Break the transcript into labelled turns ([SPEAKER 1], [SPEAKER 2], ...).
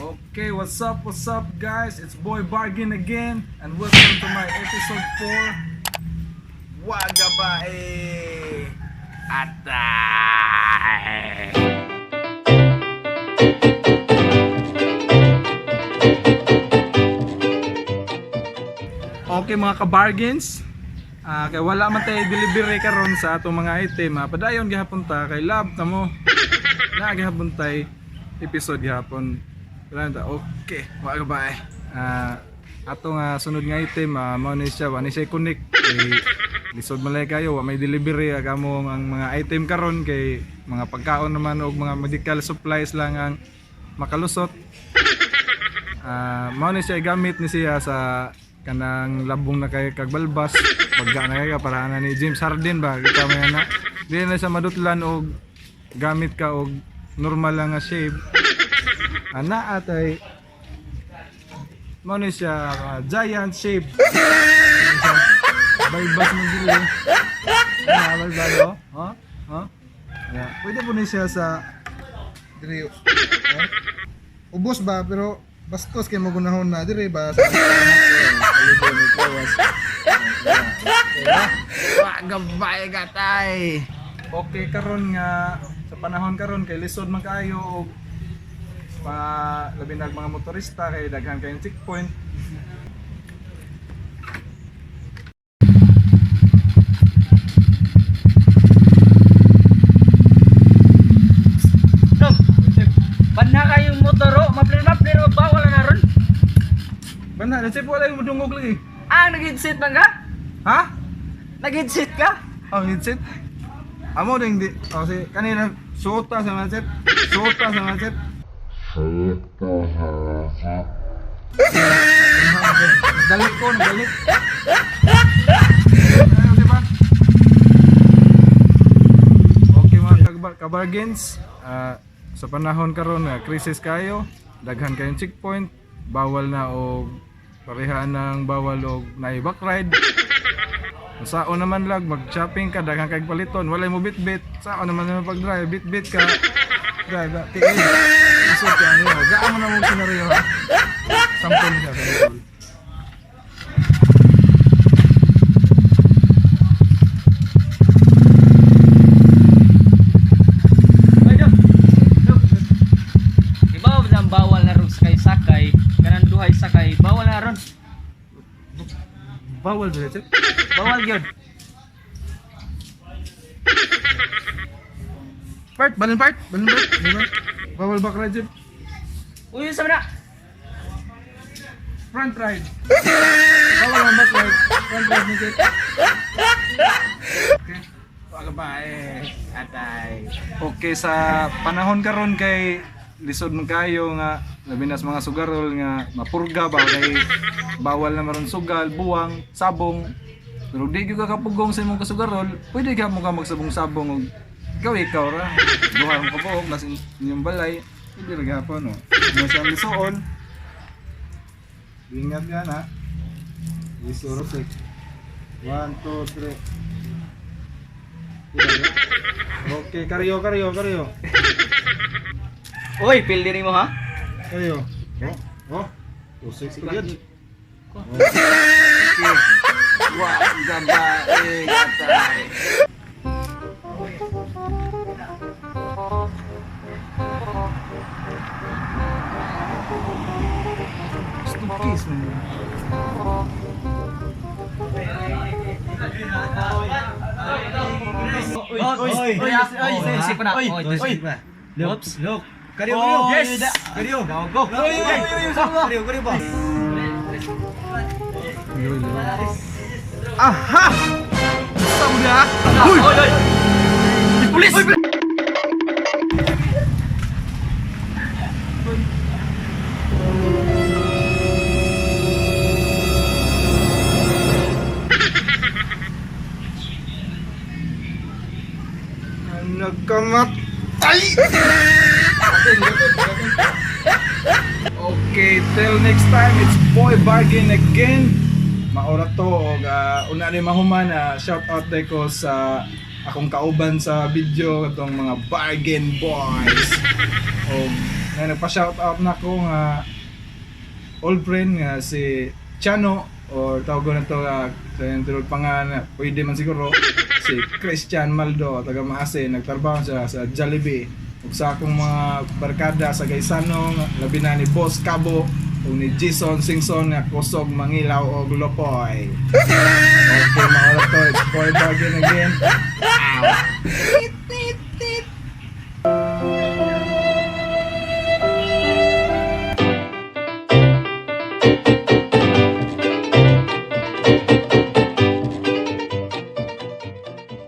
[SPEAKER 1] Okay, what's up guys? It's Boy Bargain again and welcome to my episode 4. Wagabae! Atay! Okay mga ka-bargains, kay wala man tayo delivery karon sa atong mga item, padayon gihapon ta kay love ta mo. Na gihapon tay episode gihapon. Wala ta. Okay, wa ka ba eh. Ato nga sunod nga item, mao ni siya, wa ni siya connect kay lisod man lay kayo, wa may delivery kamo ang mga item karon kay mga pagkaon naman og mga medical supplies lang ang makalusot. Mao ni siya gamit ni siya sa kanang labong na kay kagbalbas pagka na kay ka para na ni James Harden ba kita mo yan na di na siya madutlan og gamit ka og normal lang nga shave ana atay mao ni siya giant shape balbas mo dili na balbas oh ha ha. Yeah. Pwede po ni siya sa
[SPEAKER 2] Dire. Oh. Ubos ba pero bastos kay mo gunahon na dire ba sa
[SPEAKER 1] Kalibo ni Kawas. Wagabay gatay. Okay karon nga sa panahon karon kay lisod man kaayo og pa labi na ang mga motorista kay daghan kayong checkpoint.
[SPEAKER 3] Dong, banha kayong motor, oh. Maplir-maplir, oh. Bawal na ron.
[SPEAKER 1] Bana, na chip wala yung mudungog lagi.
[SPEAKER 3] Ah, nag-headset man ka?
[SPEAKER 1] Ha?
[SPEAKER 3] Nag-headset ka?
[SPEAKER 1] Oh, headset. Amo ding di. Oh, si kanina suota sa mga chip. Suota sa mga chip. Dali ko, dali. Ano, di ba? Okay mga kabargains, sa panahon karon na crisis kayo, daghan kayong checkpoint, bawal na og pareha ng bawal og naibak ride. Sao naman lag mag-shopping ka daghan kay paliton, walay mo bitbit. Sao naman naman pag-drive, bitbit ka. Drive, tiil. Isot ka ano, gaan mo na mong senaryo ha. Sample siya, sample.
[SPEAKER 3] Ay, dong. Dong. Ibaw na ang bawal na ron sa kay sakay. Kanang duhay sakay, bawal na ron.
[SPEAKER 1] Bawal ba siya?
[SPEAKER 3] Bawal yun.
[SPEAKER 1] Part, balon part, balon part. Di ba? Bawal back ride, Jeff.
[SPEAKER 3] Uy, sa na.
[SPEAKER 1] Front ride. Bawal ang back ride. Front ride ni Jeff. Okay. Wala ba eh. Atay. Okay, sa panahon karon kay lisod man kayo nga labi na sa mga sugarol nga mapurga ba kay bawal na maron sugal, buwang, sabong. Pero di gyud ka kapugong sa imong kasugarol, pwede ka mo ka magsabong-sabong og ikaw ikaw ra. Duha ang kabuok nas inyong balay. Pwede ra gyapon no. Mo siya lisuon. Ingat yan ha. Isuro six. 1, 2, 3. Okay, karyo, karyo, karyo.
[SPEAKER 3] Uy, pildi rin mo ha?
[SPEAKER 1] Karyo. Oh, oh. 2, 6 to good. Okay. Wah, gabae, gatay. Stupis man.
[SPEAKER 3] Oy, oy, oy, oy, isip na. Oy, oy,
[SPEAKER 4] Oops. Look. Karyo, karyo.
[SPEAKER 3] Yes.
[SPEAKER 4] Karyo.
[SPEAKER 3] Go, go.
[SPEAKER 4] Oy, oy, oy, oy, Karyo, karyo ba?
[SPEAKER 1] Aha! Sudah.
[SPEAKER 3] Uy, oy, oy. Pulis!
[SPEAKER 1] Nagkamatay! Okay, till next time, it's Boy Bargain again. Maura to, og una ni mahuman, shout out day ko sa akong kauban sa video katong mga bargain boys. Og Na nagpa-shout out na ko nga old friend nga si Chano or tawag na to sa iyang tinuod pangalan, pwede man siguro si Christian Maldo, taga Maasin, nagtrabaho siya sa Jollibee, ug sa akong mga barkada sa Gaisano, labi na ni Boss Cabo ug ni Jason Singson nga kusog mangilaw og lopoy. Okay, mga to, it's Boy Bargain again. Out.